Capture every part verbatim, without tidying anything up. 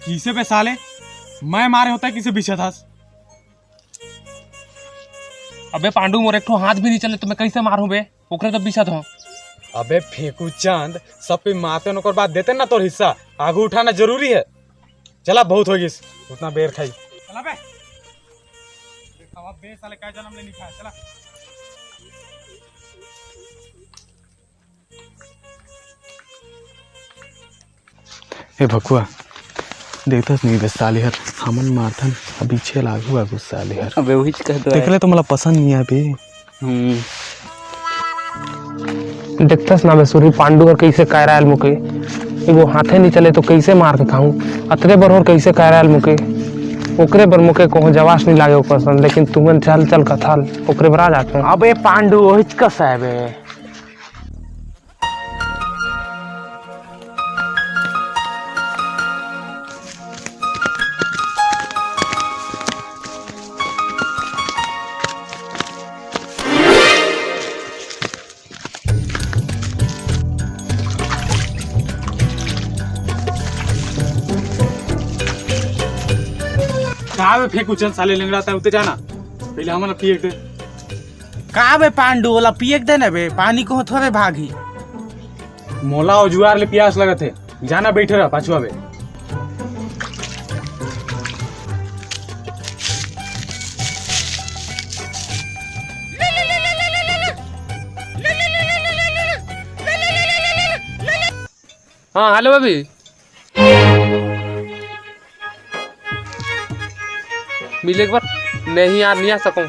किसे बे साले, मैं मारे होता किसे बिछत हस? अबे पांडू, मोर एक ठो हाथ भी नहीं चले तो मैं कैसे मारूं बे? ओकरे तो बिछत हो। अबे फेंकू चंद, सब कोई मारते न, ओकर बाद देते ना तोर हिस्सा। आगू उठाना जरूरी है। चला, बहुत हो गिस, उतना बेर खाई। चला बे। देखावा बे साले, काय जन्म ले नहीं खाया। चला। ए भकुआ, देखतस नहीं बे साले हर, हमन मारथन, अभी छे लागू आगू साले हर। अबे वही कहत देख ले तो मला पसंद नहीं आवे। हम्म। देखतस ना बे सुरी, पांडू हर कैसे कैरायल मुके, एगो हाथे नहीं चले तो कैसे मार के खाऊं, अतरे बर होर कैसे कैरायल मुके, ओकरे बर मुके कोहो जवास नहीं लागे ओकर सन, लेकिन तुमन चल चल कथाल ओकरे बर आ जाते हैं। अबे पांडू ओहिच कस है बे। कहाँ बे फेंकू चंद साले, लेंगड़ा था उते जाना, पहले हमन ला पिए के दे। का बे पांडू, ओला पिए के दे ना बे, पानी को थोड़े भागी। मोला ओ जुआर ले पियास लगत हे, जाना बैठे रह पाछू आबे। हाँ, हेलो भाभी। मिले एक बार। नहीं यार, नहीं आ सकूँ।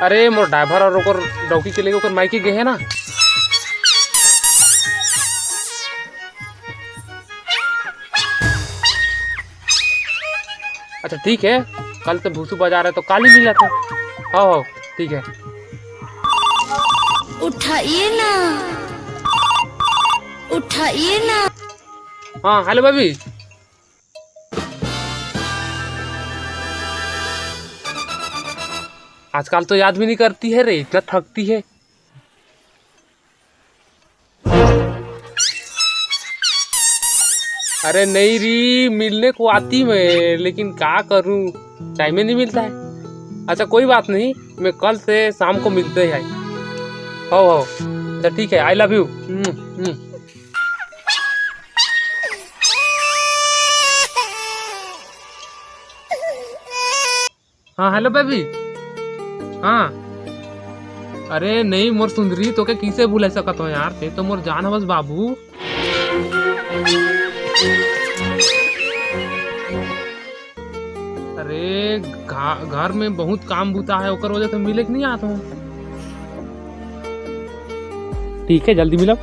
अरे, मोर ड्राइवर और ओकर डौकी के लेके ओकर मायके गए हैं ना। अच्छा, ठीक है, कल से भूसू बाजार है, तो काल ही मिला था। हाँ, हाँ, ठीक है। उठाइए ना, उठाइए ना। हाँ, हेलो भाभी। आजकल तो याद भी नहीं करती है रे, इतना थकती है। अरे नहीं री, मिलने को आती मैं, लेकिन क्या करूं, टाइम ही नहीं मिलता है। अच्छा कोई बात नहीं, मैं कल से शाम को मिलते हैं। हो हो, अच्छा ठीक है, आई लव यू। हाँ, हेलो बेबी। हाँ। अरे नहीं मोर सुंदरी, तोके किसे भुला सकत हो यार, ते तो मोर जान हवस बाबू। अरे घा-, घर में बहुत काम बूता है, ओकर वजह से मिले के नहीं आत हूँ। ठीक है, जल्दी मिलब।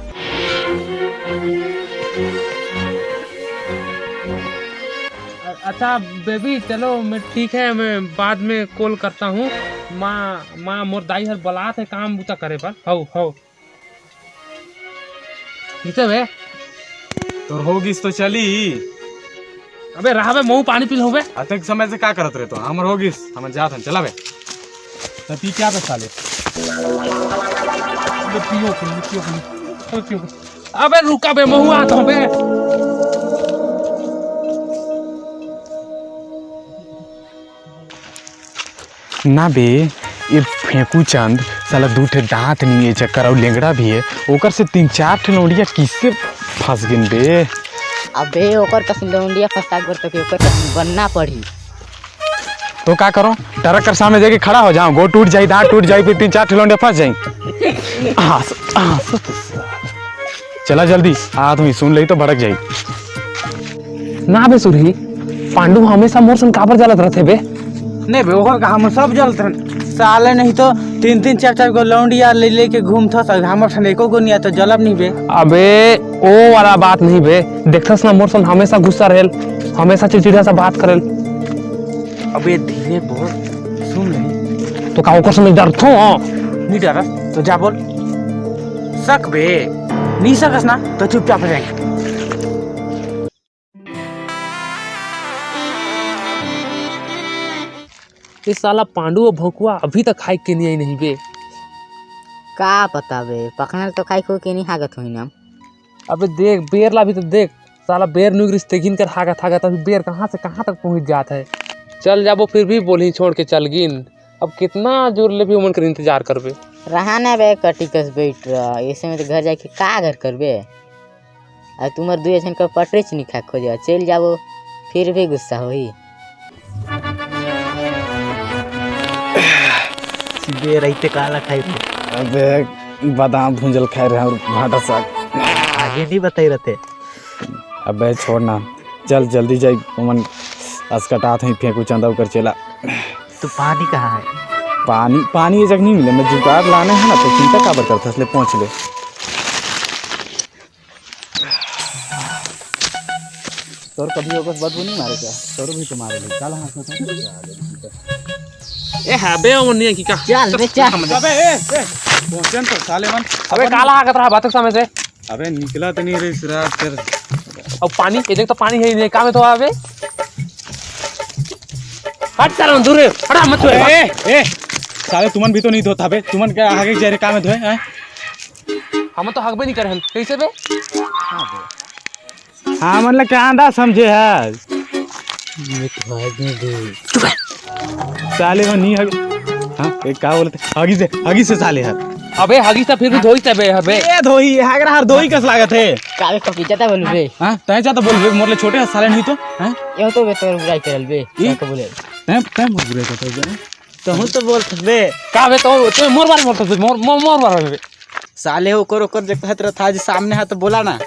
अ-, अच्छा बेबी, चलो मैं, ठीक है, मैं बाद में कॉल करता हूँ। माँ, माँ, मोर दाई हर बलात है काम बूता करे बर। हौ, हौ। किसे बे? तोर हो गिस तो चली। अबे रहा बे, महू पानी पी लूँ बे। अतक समय से का करत रहे तो? हमर हो गिस, हमन जात हन, चला बे। तो पी क्या बे साले? अबे पियो, पियो, पियो, पियो। अबे पियो। अबे रुका बे, महू आता हूँ बे। ना बे, ये फेंकू चंद साला दू ठे दांत नहीं है, चक्कर और लेंगड़ा भी है, ओकर से तीन चार ठे लौंडिया किससे फंस गिन बे? अबे ओकर कस लौंडिया फंसा बर तो ओकर कस बनना पड़ी। तो का करो, ट्रक कर सामने जाके खड़ा हो जाओ, गोड़ टूट जाई, दांत टूट जाई, फिर तीन चार ठे लौंडिया फंस जाई। हाँ, हाँ, चला जल्दी, आदमी सुन ले तो भड़क जाई। ना बे सुरही, पांडू हमेशा मोर सन काबर जलत रहथे बे? नहीं बे, ओकर का हम सब जलत रहन। साले नहीं तो तीन तीन चार चार गो लौंडिया ले लेके घूमथस, हमर सन एको गो नहीं आय तो जलब नहीं बे। अबे, ओ वाला बात नहीं बे, देखथस ना मोर सन हमेशा गुस्सा रहेल, हमेशा चिड़चिड़ा सा बात करेल। अबे धीरे बोल, सुन ले। तो का ओकर समझ डरथो? नहीं डरस तो जा बोल। सक बे, नहीं सकस ना तो चुपचाप रह। ये साला पांडू और भकुआ अभी तक खाए के नहीं आई नहीं बे। का पता बे, पखना तो खाए खो के नहीं हागत होई ना। अबे देख, बेर ला भी तो देख, साला बेर नुगरिस ते घिन कर हागत हागत अभी बेर कहाँ से कहाँ तक पहुँच जात है। चल जाबो फिर भी बोलही छोड़ के चल गिन। अब कितना जोर ले भी ओमन कर इंतजार करबे। रहा ना बे कटी कस बैठ रहा, ऐसे में तो घर जाके का घर करबे। अब तुम्हर दुए झन का पटरेच नहीं खा खोजे, चल जाबो फिर भी गुस्सा होही। सीधे रहिते काला खाई थे। अबे बादाम भूंजल खाए रहे और भाटा साग। आगे नहीं बताई रहते। अबे छोड़ ना, चल जल्दी जाई, ओमन असकटात हई फेंकू चंदा ओकर चेला। तो पानी कहाँ है? पानी, पानी ये जग नहीं मिले, मैं जुगाड़ लाने है ना, तो चिंता काबर करत हस, ले पहुँच ले। तोर कभी ओकस बदबू नहीं मारे क्या? तोर भी तो मारे ले, काला हाथ में तो। ए, हाँ बे, वो नहीं है कि का? चल बे, चल। अबे, ए, ए, पहुंचन तो साले मन। अबे, काला हागत रहा बातक समय से। अबे, निकला तो नहीं रे, इस रात कर। अब पानी, ये देख तो पानी है ही नहीं, काम है तो अबे। हट साला, दूर रे, हटा मत छुए। ए, ए, साले तुमन भी तो नहीं धोता बे, तुमन क्या आगे जा रहे काम में धोए, हैं? हम तो हगबे नहीं करे हन, कैसे बे? हाँ, मतलब क्या आंदा समझे है? ये तो है, ये भी। साले में नहीं हग-, हाँ, एक का बोलते? हगी से, हगी से साले है। अबे हगी से फिर भी धोई से बे, अबे। ये धोई, हग रहा हर धोई कस लागत है। काले पपीता था बोलू बे। हाँ, तय जाता बोल बे, मोर ले छोटे साले नहीं तो, हैं? ये तो बे तोर बुराई करल बे, ई? क्या बोले? तय, तय मोर बुराई करता है। तो हूँ तो बोल बे। का बे तो, तू मोर बारे बोलता तू, मोर, मोर, मोर बारे बे। साले ओकर, ओकर देखत रहत आज सामने है तो बोला ना।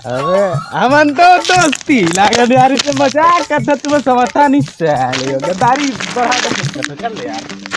अबे, हमन तो दोस्ती लागत यार, इसे मजाक करता, तुम समझता नहीं साले, गद्दारी बढ़ा कर कर ले यार।